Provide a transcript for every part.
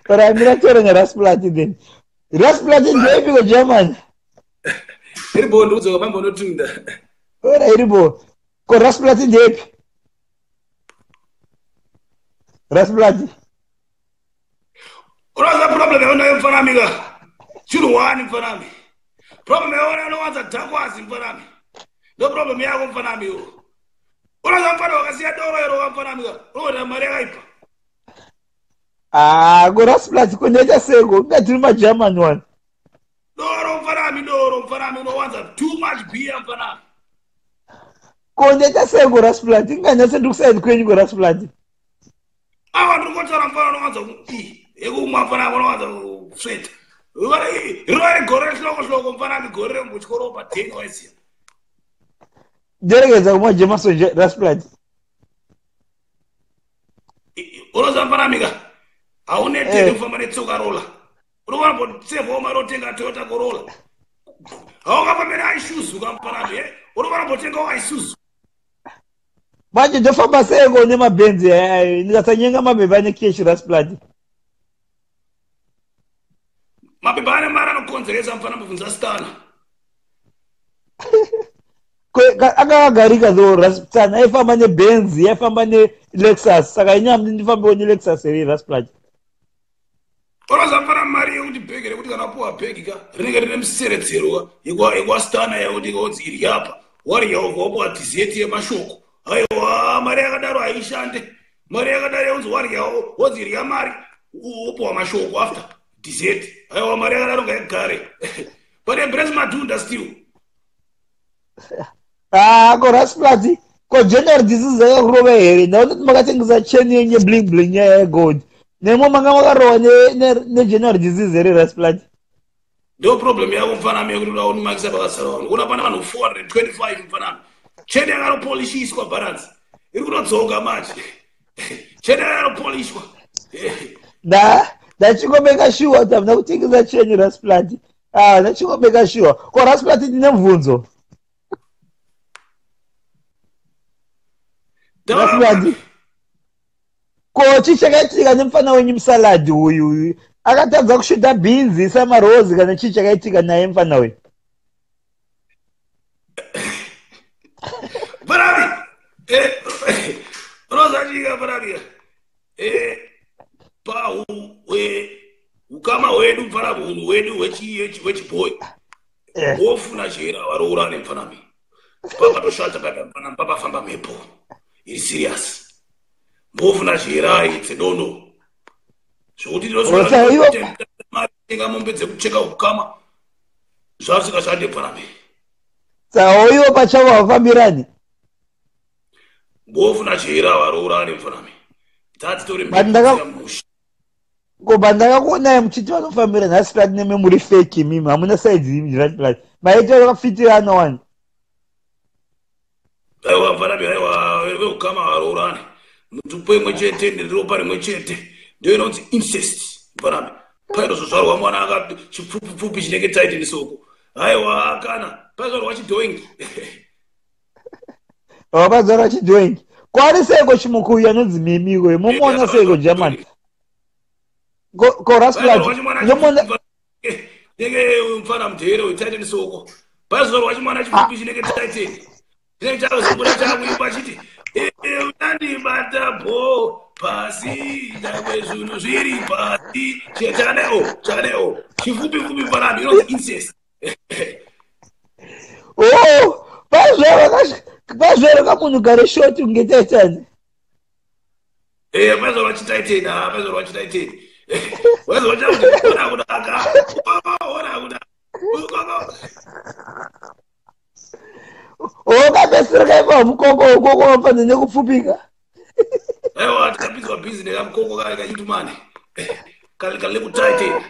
Paramira taura naRasplat then. Rasplat ndeipiko Germany? Iripo ndikudzoka pambonotunda. Ora iripo. Ko Rasplat ndeipi? Rasplat. Unoziva problem yaunayo mfanami ka? Chinhu one mfanami. Problem yaona unowanza dhakwazi mfanami. Ndo problem yako mfanami iwo. Unoziva mfana wakasiya doro iro ka mfanami ka? Unoona mari yakaipa. Ah, ko Rasplat ko ndoita seko? Inga tiri maGerman one. Doro mfanami, doro mfanami, unowanza too much beer mfanami. Ko ndoita seko Rasplat? Inga nhasi ndiri kuside kwenyu ko Rasplat. Awa ndiri kotaura mfana unowanza yekumwa mfanami unowanza kusveta. Rinova rigore rehloko hloko mfanami, gore rembutyoro padheni waiziya. Nderegedza kumwa Jameson Rasplat. Unoziva mfanami ka? Hauneteri kufamba netsoka rola. Unofana kumbosevhawo mari otenga Toyota Corolla. Haungafambi neIsuzu ka mfanami, unofana kumbotengawo Isuzu. Manje ndofamba seko nemabhenzi aya ndikasanyenga mabhebhi ane cash Rasplat. Mabhebhi ane mari anokonzeresa mfana, mubvunza Stana. Anga akagarika though Rasplan aifamba neBenz, aifamba neLexus, saka ini hamudi ndifambewo neLexus here Rasplat? Unoziva mfana mari yekuti bhegi rekuti kana wapuwa bhegi ka rinenge rine museredzero ka yekwaStana yekuti konzi irya apa warya ubva wapuwa dessert yemashoko. Aiwa, mari yakadaro haishande. Mari yakadaro yekunzi warya wonzi irya mari wopuwa mashoko after dessert, aiwa, mari yakadaro ngaigare. But embrace madhunda still. Ah, ko Rasplat, ko general disease yakakurova here? Ndaona kuti makatengesa chain yenyu yebling bling yegold. Nemo manga makarova negeneral disease here Rasplat? Ndo problem yako mfanami yekuti uda unimakisa pakazara vanhu. Una pane vanhu 425 mfanami. Cheni yakanopolishiswa balance iri kutodzoka manje. Cheni yakanopolishwa. Ndachingomeka sure kuti hamuna kutengesa chain Rasplat. Ah, ndachingomeka sure. Ko Rasplat, ndine mubvunzo. Rasplat, ko chii chakaitika nemufana wenyu musaladi uyu uyu akatadza kushuta bhinzi samarozi kana chii chakaitika naye mufana uyu? Mfanami, unozachika mfanami, pa ukama hwedu mfanami, unhu hwedu hwechibhoyi wofuna chera varoorane mfanami, papatoshata papa mfanami, papafamba mhepo iri serious. Mbofuna chera itsedono zvokuti Osa, tenga mombe dzekucheka ukama zvasingashande mfanami. Saka ivo pachavo havafambirani? Mbofuna chera varoorane mfanami, dzadzitori But musha. Ko ndakakuonai muchiti vanofambira nhasi plati neme muri fake imimi hamuna saizi imi right plati maita vakafitirana wani. Aiwa mfanami, aiwa, veukama varoorane mutupo imwe chete neropa rimwe chete ndio inonzi incest mfanami. Painozozvarwa mwana aka chipfupipfupi chinenge Titan soko, aiwa, kana paizvarwa chidhoingi. Wakazara chidhoingi. Kwari seiko chimukuyu anonzi mimiko momuona seiko German? Ko Rasplat ndomuona Nenge mfana mudhere weTitan soko, paizozvarwa chimwana chipfupi chinenge Titan chinenge chazobuda chakuimba chiti unandibata bho pasi nyangwe zvinhu zviri pasi chakadaiwo chakadaiwo chifupi fupi mfanami, inonzi incest. Oh, pazvarwa kamunhu gare short kunge Titan. Paizvarwa chiTitan, ha, paizvarwa chiTitan, waizwa chakuti ona kudaka ona kudaka. Oh, kapesera kaipa mukoko ukoko wafana nekupfupika. Aiwa, tikapinzwa bhizi nekamukoko kale kachitumane kale kale kuTitan.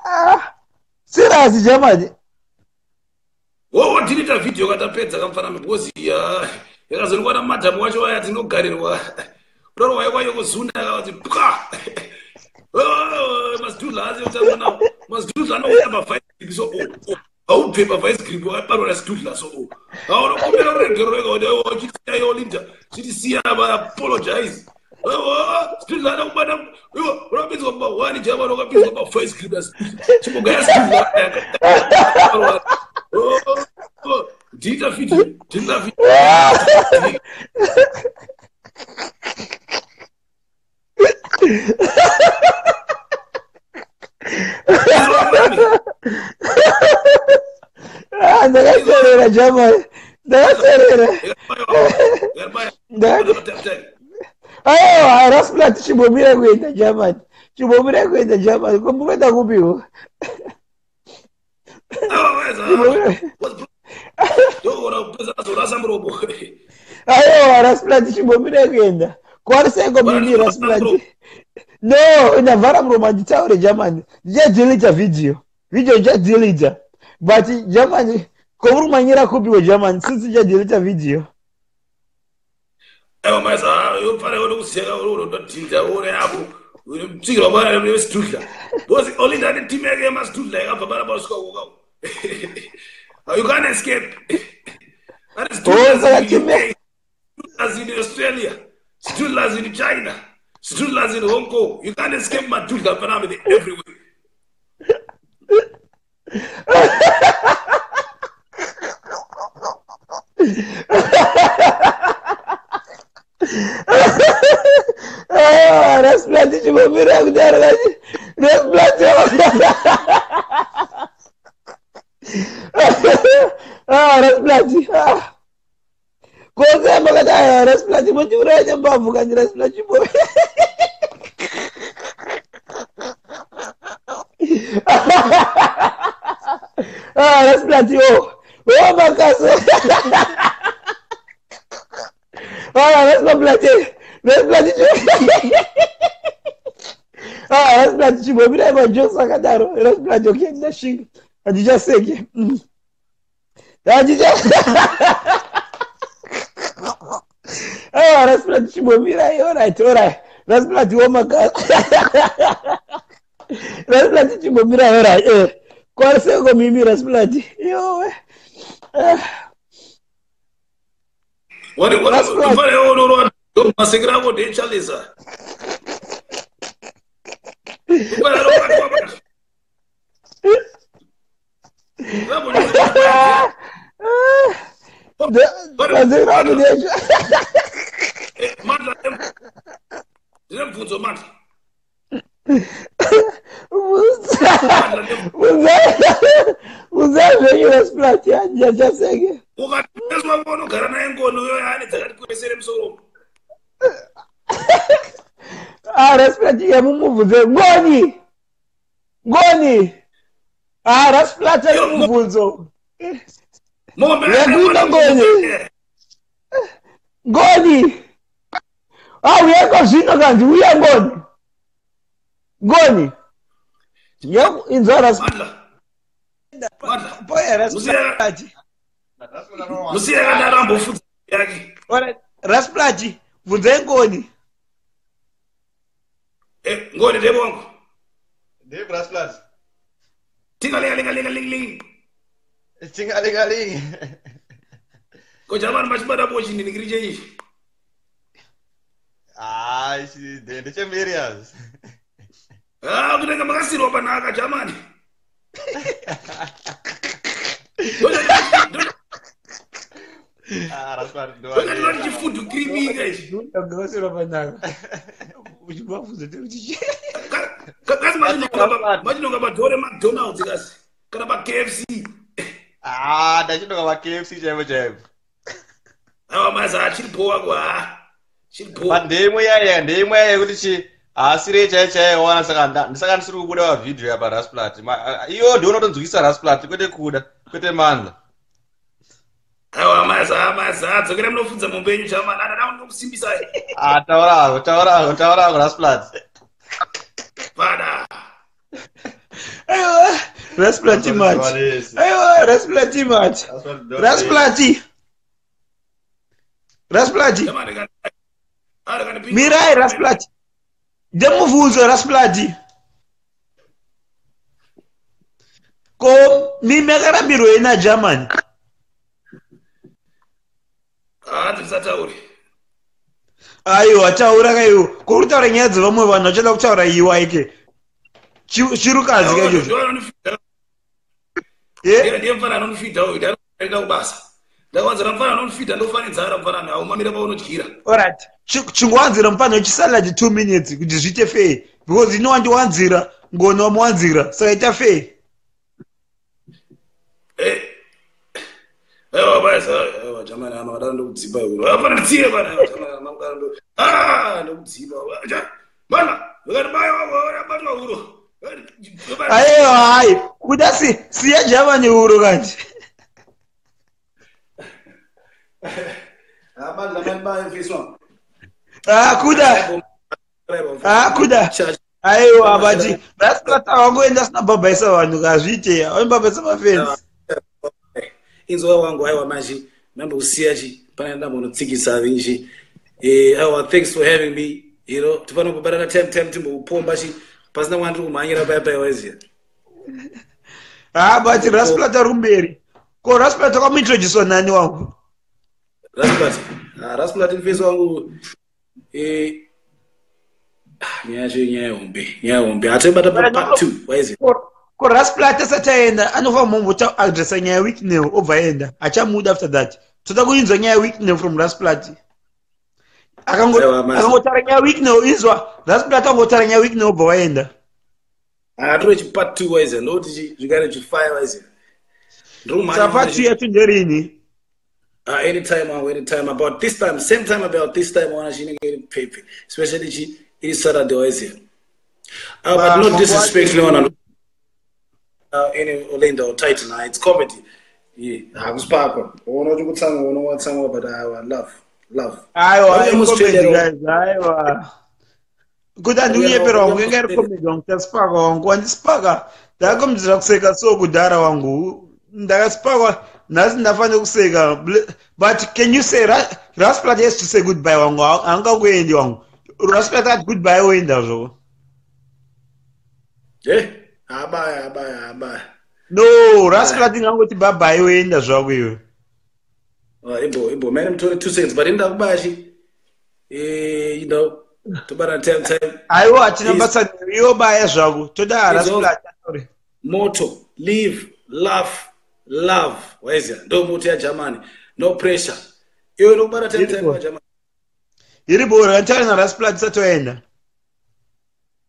Ah, serious Germany? Wodhirita vhidhiyo katapedza kamfanami because yakazorikwa namadhamu wacho aya dzinogarirwa udarwa yakwayo kuzunda yakati pwa masidhudla masidhudla anouya pavice grip so haubve pavice grip wakabarwa nasidhudla so aunokumbira ruregero rega chitisiya yolinda chitisiya apologize sidhudla anokubata. Unopinzwa pa1 Germany, wakapinzwa pa5 scriptures. Chimbogaya Dita video, dita video. Ndakaserera Germany. Ndakaserera. Aiwa, Rasplat chimbomira kuenda Germany. Chimbomira kuenda Germany. Kumbukuenda kupiwo. Aiwa, Rasplat chimbomira kuenda. Kwariseko mimi Rasplat. No, ndavhara muromo handitaure Germany. Ndichadelete video. Video ndichadelete. But Germany, komuri kumanyira kupiwo Germany since ndichadelete video. Aiwa maza, yopfana yonokuseka unodhinda une apo. Mtsikira bwana nesidudla. Because Olinda ane team yake yemasidudla yakabva pana pasvika kuka. You can't escape. That is Studlers in Australia, Studlers in China, Studlers in Hong Kong. You can't escape Madudla Panama everywhere. Rasplat chimbomira kudaro kachi. Rasplat. Rasplat. Koze makati Rasplat mondiuraya nembavhu kanzi Rasplat chimbo. Rasplat yo. Oh makasi. Rasplat. Rasplat. Rasplat chimbomira majokes akadaro. Rasplat okay ndashinga. Handichaseke. Handicha. Rasplat chimbomira. Alright, alright. Rasplat wo makasi. Rasplat chimbomira alright. Kwariseko mimi Rasplat. Yowe. What masekera ako ndechalisa. Ndine mubvunzo Mandla. Bvunzai zvenyu Rasplat handichaseke. Ukateswa unogara naye ngoni uyo yaane dzakati kwesere musoro. Rasplat yamumubvunze ngoni. Ngoni. Rasplat ane mubvunzo. Yakuita ngoni. Ngoni. Uyeko zvino kanzi uya ngoni. Ngoni. Inzwa Rasplat. Rasplat. Musiye akadaro ambofudza yake. Rasplat, bvunzai ngoni. Ngoni ndebo wangu. Ndebo Rasplat. Tingalingalingalingaling. Tingalingaling. Koja vanhu vachibata po chinhinikiri cheichi. Ichi ndechemerias. Kunenge makasirwa panhaka Germany. Ndoti chifudu kirimika ichi. Makasirwa panhaka. Uchibvunza kuti kasi machinonga padhore McDonald's kasi kana paKFC. Ndachinonga paKFC chaipo chaipo. Aiwa maza achiripo wako chiripo. Ndeimwe yaya ndeimwe yaya yekuti chi haasirei chaiyo chaiyo wana saka ndisaka ndisiri kubuda pavhidhiyo apa Rasplat. Iyo ndiyo unotonzwisa Rasplat kwete kuda kwete Mandla. Aiwa maza maza dzokera munofudza mombe yenyu chamana ana ndinokusimbisai. Taura taura taura Rasplat. Fada. Aiwa Rasplat much. Aiwa Rasplat much. Rasplat. Rasplat. Mirai Rasplat. Ndemubvunzo Rasplat. Ko mimi akarambirwei naGermany? Ndisatauri. Aiwa, taura kaiwo. Kuri kutaura nyaya dzevamwe vanhu vachada kutaura iwa ike. Chirukadzi kaizvozvo. Ndiye mufana anondifidha uyu, ndaenda kubasa. Ndakawanzira mufana anondifidha, ndofane nzara mufana, aumamira paunodyira. Alright. Chingowanzira mufana wechisalad 2 minutes kuti zviite fair. Because inowandiwanzira, ngono wamuwanzira. Saka ita fair. Aiwa basa, aiwa jamani, ama kadaro ndokudzipa iwe. Hapana tsiye bana, jamani, ama kadaro ndo. Ah, ndokudzipa. Bana, ukatibaya wabatwa huro. Aiwa, hai. Kuda si siya jamani huro kanje. Abana lamani baya. Ah, kuda. Ah, kuda. Aiwa, but that's wangoenda sina bhabhaisa vanhu kazviite. Vanobhabhaisa mafensi. Inzwa wangu, aiwa manje ndambokusiya chi pana ndambonotsikisa vinji. Aiwa, thanks for having me. You know, tifana kubatana time timbopomba chi pasina kwandiri kumhanyira paya paya waiziya. Ah, but Rasplat ari kumberi. Ko Rasplat wakamuintroducewa nani wangu? Rasplat. Ah, Rasplat mfesi wangu. Nyaya yacho nyaya hombe. Nyaya hombe. Hatibata part 2 waiziya. Ko Rasplat asati aenda anofanira mumbota addressa nyaya Wicknell obva aenda. Achamuda after that. Toda kuinzwa nyaya Wicknell from Rasplat. Akangotaura nyaya Wicknell inzwa. Rasplat angotaura nyaya Wicknell obva waenda. Atore chi part 2 waiziya ndoti zvigare chifire waiziya. Ndiri part 2 yacho nderini? Anytime, anytime about this time, same time about this time wana chinenge iri pepe. Especially chi iri Saturday waiziya. But no disrespect no one. Any Orlando or Titan, it's comedy. Yeah, hakusipakwa. Uona kuti kutsanga, uona watsanga, but I love, love. Aiwa, comedy guys, aiwa. Kuti andikunyepera wangu, inga iri comedy wangu, tasipaka wangu, wandisipaka. Ndakakombedzera kuseka so kudhara wangu. Ndakasipakwa, nhasi ndafanira kuseka. But can you say, Rasplat has to say goodbye wangu, haangangoendi wangu. Rasplat akati goodbye oenda zvoko. Eh? Abaya, abaya, abaya. No, Rasplat ingangoti bye bye oenda zvako iwe. Imbo, man, mutore 2 seconds, but inda kubaya chi. You know, tobara time. Aiwa, hatina basa iwe baya zvako. Toda Rasplat. Motto, live, laugh, love. Waiziya, ndo motto ya Germany. No pressure. Iwe ndokubara time wa Germany. Iri bora, ngataure na Rasplat tisati waenda.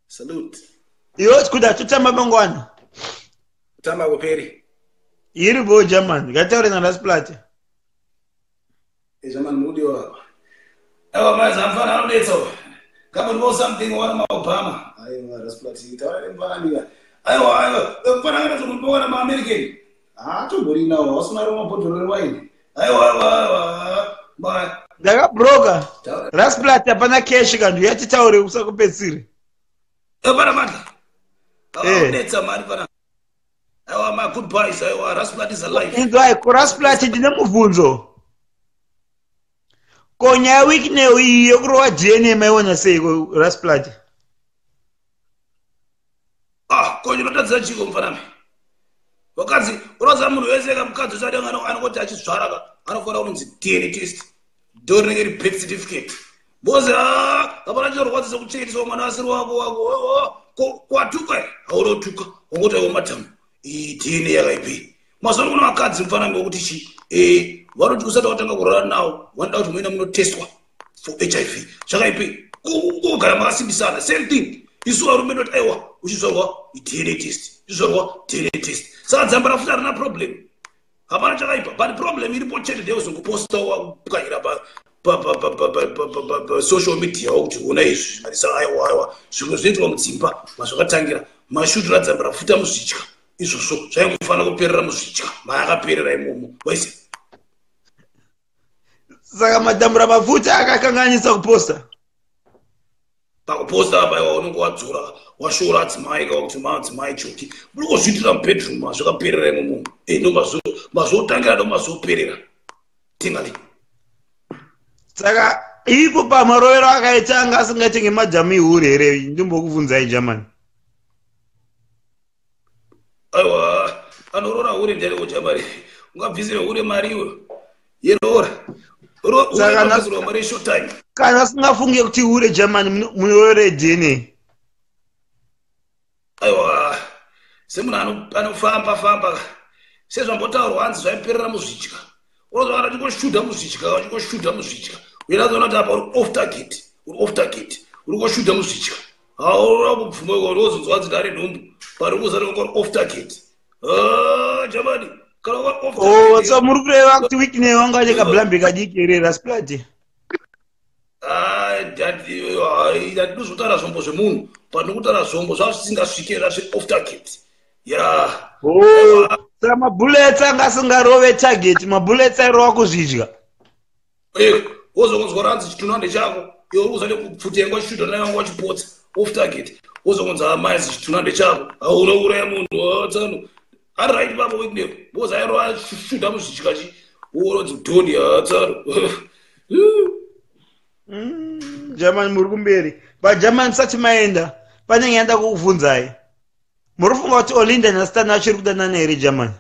Salute. Iwe kuda totamba mangwana. Tamba kuperi. Iri bo German, ngataure na Rasplat. German mudi wako. Aiwa maza mfana anodetsa. Kama ndipo something wana ma Obama. Aiwa Rasplat taure mfana nika. Aiwa aiwa, mfana akatomuona ma American. Ah, tombori nawo, wasina roma bhodhoro rewaini. Aiwa aiwa. Bye. Ndakabroka. Rasplat hapana cash kandu yatitaure usakupedzisire. Bana mandla. Anodetsa mari pana. Aiwa ma goodbyes, aiwa Rasplat is alive. Inzwai, ko Rasplat ndine mubvunzo. Ko nyaya Wicknell iyi yekurova DNA maiona sei ko Rasplat? Ah, ko ndinotadza chiko mfanami. Vakadzi, unoziva munhu wese ka mukadzi usati anongoti achizvara ka, anofanira kunzi DNA test. Ndo rinenge riri birth certificate. Bozi hapana chinorwadzisa kuchengeteswa mwana asiri wako wako. Kwatuka here? Haunotuka. Wongoti aiwa madhamu. Iyi DNA yakaipi. Mazuva ano kuna vakadzi mfanami wekuti chi vanoti usati watanga kurara nawo vanoda kuti muenda munotestwa for HIV. Zvakaipi. Kugara makasimbisana. Same thing. Isu varume ndoti aiwa uchizvarwa DNA test. Uchizvarwa DNA test. Saka dzamba rafuta harina problem. Hapana chakaipa. But problem iripo chete ndeyekuzongoposta wakukanyira pa social media kuti ona izvi zvimarisa aiwa aiwa zvimwe zvinoitwa mudzimba mazvakatangira mashutura dzamba rafuta muzvitya izvozvo zvaingofanira kuperera muzvitya maakaperera imomo waise. Saka madambura mafuta akakanganisa kuposta. Pakuposta apa iwa unonge wadzora washora adzimai ka kuti madzimai choki muri kuzviitira mubedroom zvakaperera imomo. Ndo mazotangira ndo mazoperera tingali. Saka ipo pamarovero akaita anga asingatenge madhamu ihure here ndimbokubvunzai German. Aiwa anorora hure ndiani Germany. Ungabvisire hure mari iwe. Yeroora. Saka mari short time. Kana asingafunge kuti hure Germany munore DNA. Aiwa, semunhu anofamba famba sezvambotaurwa hanzi zvaiperera muzvidya. Unozwa kana chingoshuta muzvidya, chingoshuta muzvidya. Unozoona kuti apa uri off target, uri off target, uri koshuta muzvidya. Haura kubvuma uri wozonzwa hanzi ndane nhumbu, pari kuzati uri off target. Ah, Germany, kana uri off Oh, target. so muri kureva kuti Wicknell wanga ane kablambi kadiki here, Rasplat? Handinozotaura zvombo zvemunhu, pandikutaura zvombo zvazvisingasvike, zvazviri off target, ya. Oh, saka mabullets anga asingarove target, mabullets airova kuzvidya. Wozongonzwa ranzi chitunha ndechako, iwe uri kuzati pfuti yangu wachishuta nayo wangu wachipotsa off target. Wozongonzi amaizi chitunha ndechako, hauna kuuraya munhu tsano ari right papo Wicknell, because airova shuta muzvidya chi woronzi dhoni tsano. Germany muri kumberi. But Germany, musati maenda, pane nyaya ndakukubvunzai. Muri kufunga kuti Olinda naStan vachiri kudanana here, Germany?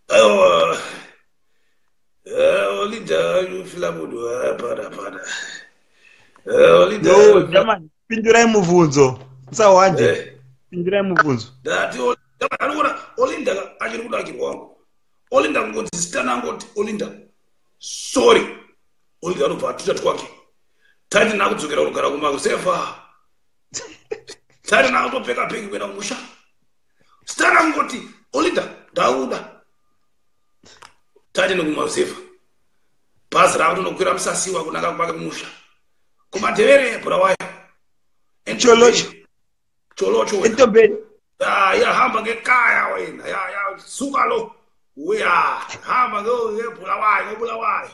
Aiwa, Olinda ufila munhu hapana hapana. Olinda. No, Germany, pindurai mubvunzo. Musawande. Pindurai mubvunzo. Ndati anoona Olinda achiri kudakirwa wangu. Olinda kungonzi Stan angoti, "Olinda, sorry," Olinda anobva atuta twake. Taiti nakudzokera kugara kumakusefa, taiti nakutopfeka bhegi kuenda kumusha. Stan angoti, "Olinda, ndauda," taiti nekumasefa bhazi rakutonokwira musasiwa kunaka kwake kumusha kumadhevere Bulawayo. Cholocho. Cholocho wena. Entombeni. Ya, yahamba ngekaya wena, ya ya, suka lo uya hamba ngeBulawayo, ngeBulawayo.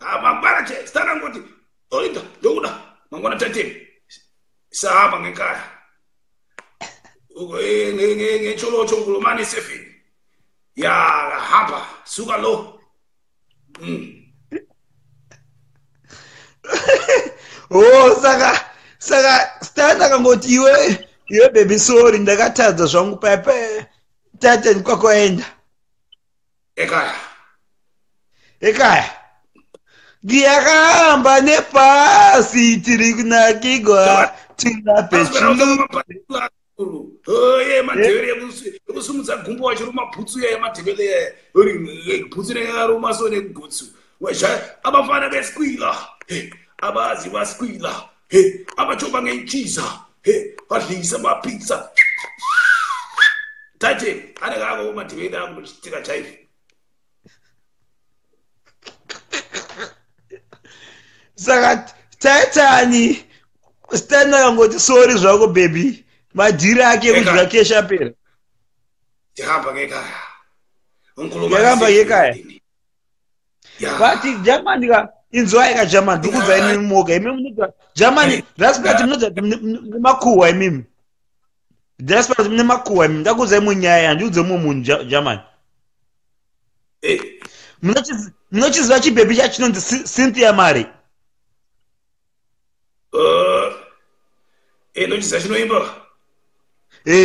Ah, mangwana che Stan angoti, "Olinda, ndokuda," mangwana tateni sahamba ngekaya ngecholocho ngulomane 7 ya, hamba suka lo. Oh, saka Stan akangoti, "Iwe iwe baby, sorry, ndakatadza zvangu paipa," Titan kwakwaenda. Ekaya. Ekaya ngiyakahamba nebhasi, tiri kunakigwa tinapechulu. Ye madhevere ekusimudza gumbo wachiruma bhutsu ya yemadhevere, bhutsu rinenge so negutsu. Abafana besikwila abazi basikwila abatshoba ngentshiza badlisa amapizza tate anenge ako madhevere akuchitika chaizvo. Saka Titani, Stan akangoti, "Sorry zvako baby," madhiri ake ekudya cash apera. Tihamba ngekaya. Yakahamba ngekaya. But Germany ka, inzwai ka Germany, ndikuudzai imimi moga, imimi munodza Germany Rasplat, munodza kuti mune makuhwa imimi. Rasplat, mune makuhwa imimi. Ndakuudzai imwe nyaya, handiudze mumwe munhu. Germany, munochiziva chibhebhi chacho chinonzi Cynthia Mari? Ndochiziva, chinoimba.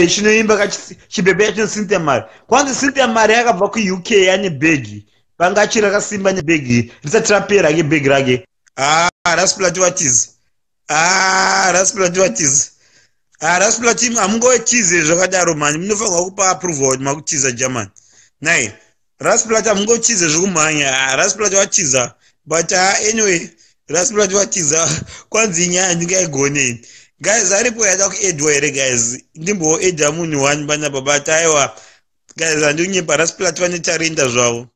Chinoimba ka chibhebhi chacho Cynthia Mari. Kwanzi Cynthia Mari yakabva kuUK ane bhegi, vanga achiri rakasimba nebhegi risati rapera ke bhegi rake. Ah, Rasplat watiza. Ah, Rasplat watiza. Ah, Rasplat, hamungotize zvakadaro mani, munofanirwa kupa approval kuti makutiza Germany. Nai Rasplat, hamungotize zvekumhanya. Ah, Rasplat watiza. But anyway, Rasplat watiza. Kwanzi nyaya ndingaigone. Guys, aripo yada kuedwa here guys? Ndimboedha munhu one panapa, but aiwa guys, handinyepa, Rasplat vane tarenda zvavo.